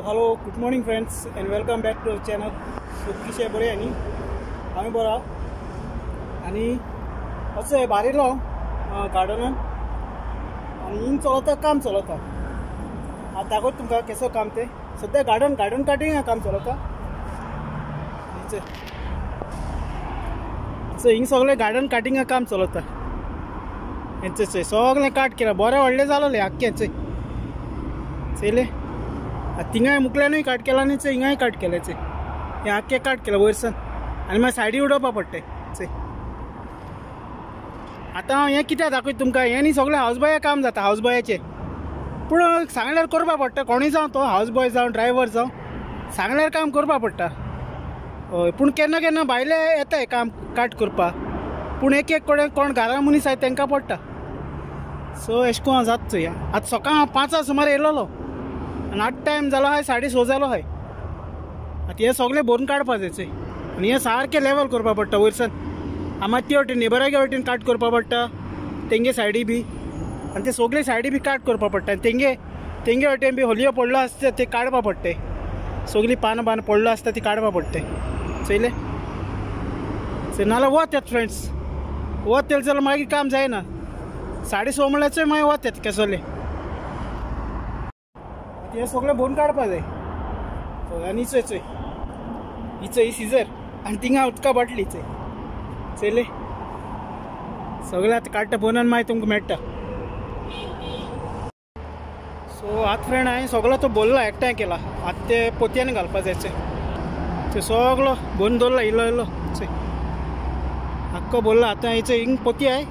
Hello good morning friends and welcome back to channel. So किशे बरें न्ही? हांवें बरो आनी अशें भायर येयलो गार्डनान आनी हिंग चलता काम चलता. आतां दाखयता तुमकां केसो काम तें. सद्या गार्डन गार्डन काटिंग काम चलता. सो हिंग सगळें गार्डन काटिंगा काम चलता. हेंच सगळें काट केलां, बरें व्हडलें जालोलें आख्खें. चयलें थिंगाय मुकल्यानूय काट केला न्ही, हिंगाय काट केलें. हें आख्खें काट केलां वयरसान आनी मागीर सायडी उडोवपा पडटा. आतां हांव हें कित्याक दाखयता तुमकां, हें न्ही सगळें हावस बॉया काम जाता, हावस बॉयाचें. पूण सांगल्यार करपा पडटा, कोणूय जावं तो हावस बॉय जावं ड्रायव्हर जावं, सांगल्यार काम करपा पडटा. हय, पूण केन्ना केन्ना भायले येताय काम काट करपाक, पूण एक एक कडेन कोण घरा मनीस आहाय तांकां पडटा. सो एशें कोन्न हांव जाता चोया. आतां सकाळ हांव 5 सुमार येयलोलो आनी आतां टायम जालो आहाय 6:30 जालो आहाय. आतां हें सगळें भरून काडपा जाय आनी हें सारकें लेवल करपा पडटा वयरसान. आमी ते वटेन नेबरागे वटेन काट करपा पडटा, तेंगे सायडी बी, आनी ते सगळे सायडी बी काट करपा पडटा. आनी तेंगे तेंगे वटेन बी होलयो पडलो आसता ते काडपा पडटा, सगळीं पानां पानां पडलो आसता ती काडपा पडटा. चोयलें नाल्यार वत येता फ्रेंड्स, वत येयलें जाल्यार मागीर काम जायना. 6:30 म्हणल्यार मागीर वत येता केसोलें. हें सगळें भरून काडपा जाय. आनी चोय चोय ही चोय ही सिजर आनी थिंगा उदका बाटली. चोय चोयलें सगळें आतां काडटा बोनान मागीर तुमकां मेळटा. सो आतां फ्रेंड हांवें सगळो तो भरला, एकठांय केला. आतां ते पोतयांनी घालपा जाय. चोय सगळो भरून दवरला, इल्लो इल्लो चोय आख्खो भरला. आतां हेचो हिंग पोती आहाय,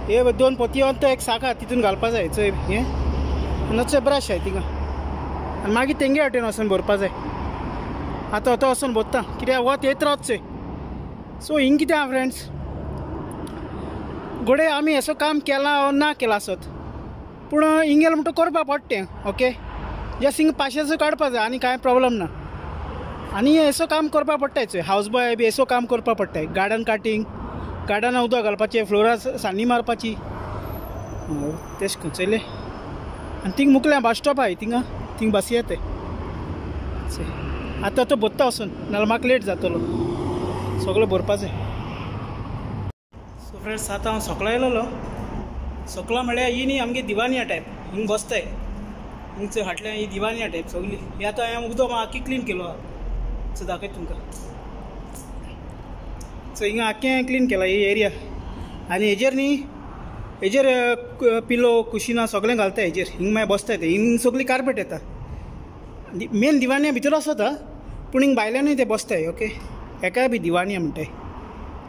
हे 2 पोतयो आनी तो एक साक आहा तितून घालपा जाय. चोय हें आनी ब्रश आहाय थिंगा आनी मागीर तेंगे वाटेन वचून भरपा जाय. आतां आतां वचून भरता कित्याक वत येत रावता चोय. सो हिंग कितें आहा फ्रेंड्स, घडये आमी असो काम केलां वा ना केलां आसत, पूण हिंग गेलें म्हणटा करपा पडटा तें. ओके, जस्ट हिंग पाशेचो काडपा जाय आनी कांय प्रोब्लम ना. आनी असो काम करपा पडटा चोय, हावस बॉय बी असो काम करपा पडटा. गार्डन काटींग, गार्डना उदक घालपाचें, फ्लोरा सान्नी मारपाची, तेश करून चोयलें. आनी थिंग मुकल्या बस स्टॉप आहाय थिंगा, थिंग बसी येताय. आतां तो भरता वचून, नाल्यार म्हाका लेट जातलो, सगळें भरपा जाय. सो फ्रेंड्स आतां हांव सकला येयलोलो. सकला म्हळ्यार ही न्ही आमगे दिवानिया टायप हिंग बसताय. हिंग चोय फाटल्यान ही दिवानिया टायप सगळी. ही आतां हांवें उदक आख्खी क्लीन केलो आहा. सो दाखयता तुमकां. सो हिंगा आख्खें क्लीन केलां ही एरिया. आनी हेजेर न्ही हेजेर पिलो कुशिनां सगळें घालता हेजेर. हिंग मागीर बसताय ते, हिंग सगळी कार्पेट येता. मेन दिवानिया भितर आसता, पूण हिंग भायल्यानूय ते बसताय. ओके, हेकाय बी दिवानिया म्हणटाय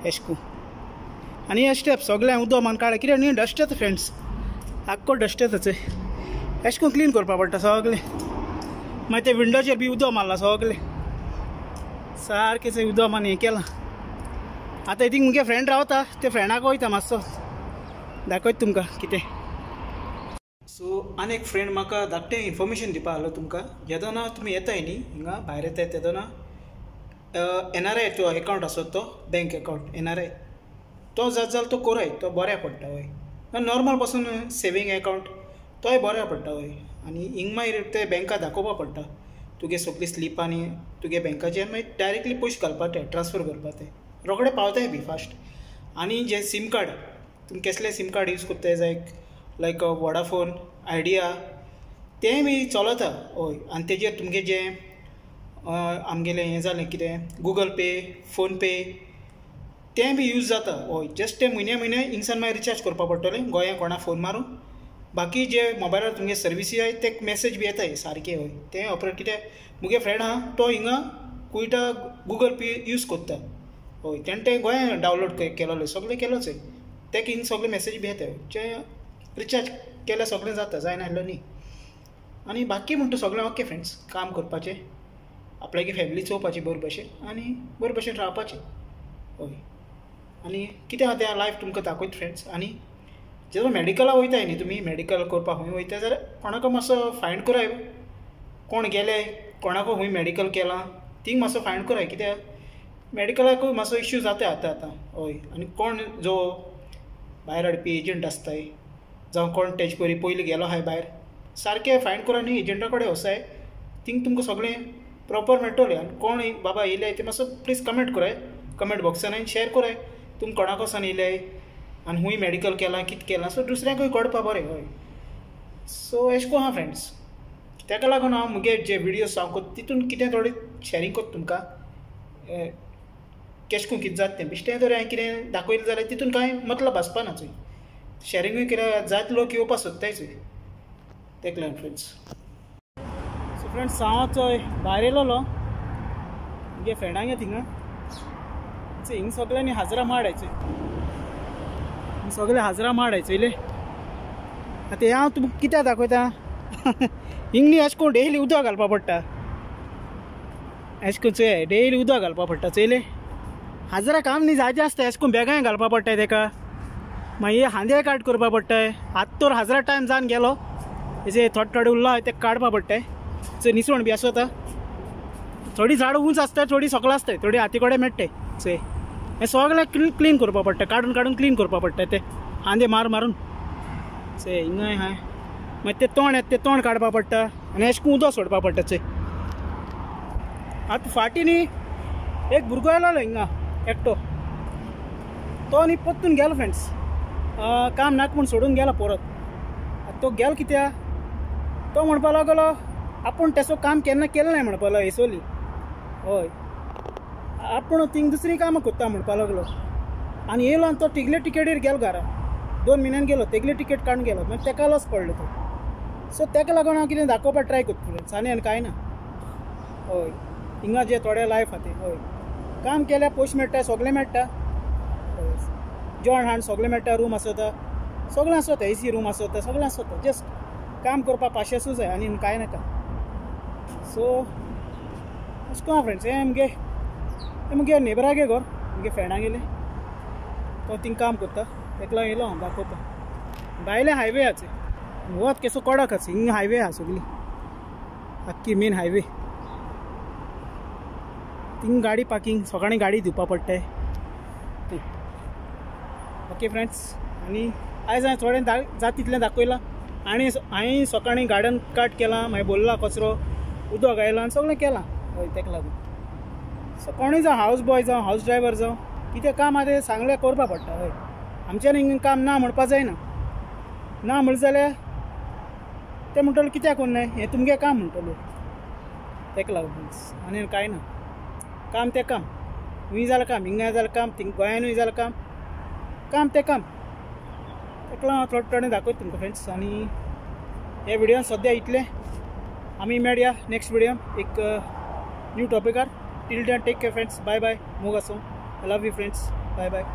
एशें करून. आनी हे स्टेप सगळें उदक मान काडलें कित्याक न्ही डस्ट येता फ्रेंड्स, आख्खो डस्ट येता चोय. एशें करून क्लीन करपा पडटा सगळें. मागीर ते विंडोचेर बी उदक मारलां सगळें सारकें चोय, उदक मान हें केलां. आतां थिंग मुगे फ्रेंड रावता, ते फ्रेंडाक वयता मातसो दाखयता तुमकां कितें. सो आनी एक फ्रेंड म्हाका धाकटें इन्फॉर्मेशन दिवपा आहलो तुमकां. जेदोना तुमी येताय न्ही हिंगा भायर येताय तेदोना NRI तो एकावंट आसत तो बँक एकावंट NRI तो जात जाल्यार तो कोराय, तो बऱ्या पडटा. हय, नॉर्मल पासून सेवींग एकावंट तोय बऱ्या पडटा. हय, आनी हिंग मागीर ते बँका दाखोवपा पडटा तुगे सगळी स्लिप आनी तुगे बँकाचे मागीर डायरेक्टली पयशे घालपा ते, ट्रान्सफर करपा ते रोखडे पावताय बी फास्ट. आनी जे सीम कार्ड तुमी केसले सीम कार्ड यूज करताय जाय, लायक वोडाफोन आयडिया तें बी चलता. हय, आनी तेजेर तुमगे जें आमगेलें हें जालें कितें गुगल पे फोन पे तें बी यूज जाता. हय, जस्ट तें म्हयन्या म्हयन्या हिंगसान मागीर रिचार्ज करपा पडटलें गोंया कोणा फोन मारून. बाकी जे मोबायलार तुमगे सर्विसी आहाय ते मॅसेज बी येताय सारके. हय, तें ऑपरेट कित्याक मुगे फ्रेंड आहा तो हिंगा कुयटा गुगल पे यूज करता. हय, तेणें तें गोंया डावनलोड केलोलें सगळें केलोच तेका हिंग सगळे मॅसेज बी येताय, जे रिचार्ज केल्यार सगळें जाता, जायना आहलो न्ही. आनी बाकी म्हणटा सगळें ओके फ्रेंड्स, काम करपाचें, आपल्यागे फॅमिली चोवपाची बरे भशेन आनी बरे भशेन रावपाचें. हय, आनी कितें आहा तें लायफ तुमकां दाखयता फ्रेंड्स. आनी जेन्ना मॅडिकला वयताय न्ही तुमी, मॅडिकल करपाक खंय वयता जाल्यार कोणाक मातसो फायंड कराय, कोण गेले कोणाक खंय मॅडिकल केलां थिंग मातसो फायंड कराय, कित्याक मॅडिकलाकूय मातसो इश्यू जाता आतां आतां. हय, आनी कोण जो भायर हाडपी एजंट आसताय जावं कोण तेजे पयलीं गेलो आहाय भायर, सारकें फायंड करा न्ही एजंटा कडेन वचाय, थिंग तुमकां सगळें प्रॉपर मेळटलें. आनी कोण बाबा येयले ते मातसो प्लीज कमेंट कराय कमेंट बॉक्सान आनी शेअर कराय तुम कोणाकोसान येयले आनी खूंय मेडिकल केलां कितें केलां, सो दुसऱ्यांकूय कळपा बरें. हय सो एशें कोन्न आहा फ्रेंड्स, ताका लागून हांव मुगे जे विडियोज हांव कोत्ता तितून कितें थोडें शॅरींग कोत्ता तुमकां केशें कोन्न कितें जाता तें. बेश्टें जर हांवें कितें दाखयलें जाल्यार तितून कांय मतलब आसपा ना चोय, शॅरिंगूय कित्याक जायते लोक येवपाक सोदताय चोय, तेका लागून फ्रेंड्स. सो फ्रेंड्स हांव चोय भायर येयलोलो मुगे फ्रेंडांगे थिंगा, हिंग सगळ्यांनी हाजरा माड चोय, सगळे हाजरा माड चोयले. आतां हांव तुमकां कित्याक दाखयता, हिंग न्ही अशें कोन्न डेली उदक घालपा पडटा, अशें कोन्न चोय डेली उदक घालपा पडटा चोयले. हाजरा काम न्ही जायतें आसता, अशें कोन्न बेगांय घालपा पडटा तेका, मागीर हांदे काट करपा पडटाय. आतां तर हाजरा टायम जावन गेलो, हेजे थोडे थोडे उरला ते काडपा पडटाय. चोय निसण बी आसता, थोडी झाडां उंच आसता, थोडी सकला आसताय, थोडी हाती कडेन मेळटाय. चोय हें सगळें क्लीन करपा पडटा, काडून काडून क्लीन करपा पडटा ते हांदे मार मारून. चोय हिंगाय हाय मागीर ते तोंड येता ते तोंड काडपा पडटा आनी अशें कोन्न उदक सोडपा पडटा. चोय आतां फाटीं न्ही एक भुरगो आयलो हिंगा एकटो, तो न्ही परतून गेलो फ्रेंड्स, काम नाका म्हूण सोडून गेलो परत. तो गेलो कित्याक, तो म्हणपा लागलो आपूण तेसो काम केन्ना केलें ना म्हणपा लागलो हेसोली. हय आपूण थिंग दुसरी कामां कोत्ता म्हणपा लागलो आनी येयलो आनी तो तिगले टिकेटीर गेलो घरा, 2 म्हयन्यान गेलो तेगले टिकेट काडून गेलो, मागीर तेका लॉस पडलो तो. सो तेका लागून हांव कितें दाखोवपाक ट्राय कोत्ता फ्रेंड्स, आनी आनी कांय ना. हय हिंगा जे थोडे लायफ आहा ते, हय काम केल्यार पयशे मेळटा, सगळें मेळटा, हय जेवण हाण सगळें मेळटा, रूम आसता सगळें आसता, एसी रूम आसता सगळें आसता, जस्ट काम करपाक पाशेसूच जाय आनी कांय नाका. सो अशें कोन्न फ्रेंड्स, हें आमगे हें मुगे नेबरागे घर, मुगे फ्रेंडागेलें, तो थिंग काम कोत्ता, तेका लागून येयलो हांव दाखोवपाक. भायले हायवे आहा वत केसो कडक आसा, हिंग हायवे आहा सगळी आख्खी मेन हायवे, थिंग गाडी पार्किंग सकाळीं गाडी धुवपा पडटाय. ओके फ्रेंड्स, आनी आयज हांवें थोडें जाता तितलें दाखयलां आनी हांवें सकाळीं गार्डन काट केलां, मागीर बोल्ला कचरो उदक आयलां आनी सगळें केलां. हय तेका लागून सो कोणूय जावं, हावस बॉय जावं, हावस ड्रायवर जावं, कितें काम आहा तें सांगलें करपा पडटा. हय आमच्यान हिंग काम ना म्हणपा जायना, ना म्हणलें जाल्यार ते म्हणटले कित्याक कोन्नाय, हें तुमगें काम म्हणटलो. तेका लागून आनी कांय ना, काम तें काम, हुंय जालें काम, हिंगाय जालें काम, थिंग गोंयानूय जालें काम, काम तें काम. तेका लागून हांव थोडे थोडें दाखयता तुमकां फ्रेंड्स. आनी हे व्हिडियोन सद्या इतलें, आमी मेळया नेक्स्ट व्हिडियोन एक new टॉपिकार. Till then take care friends, bye bye, मोग आसूं, I love you friends, bye bye.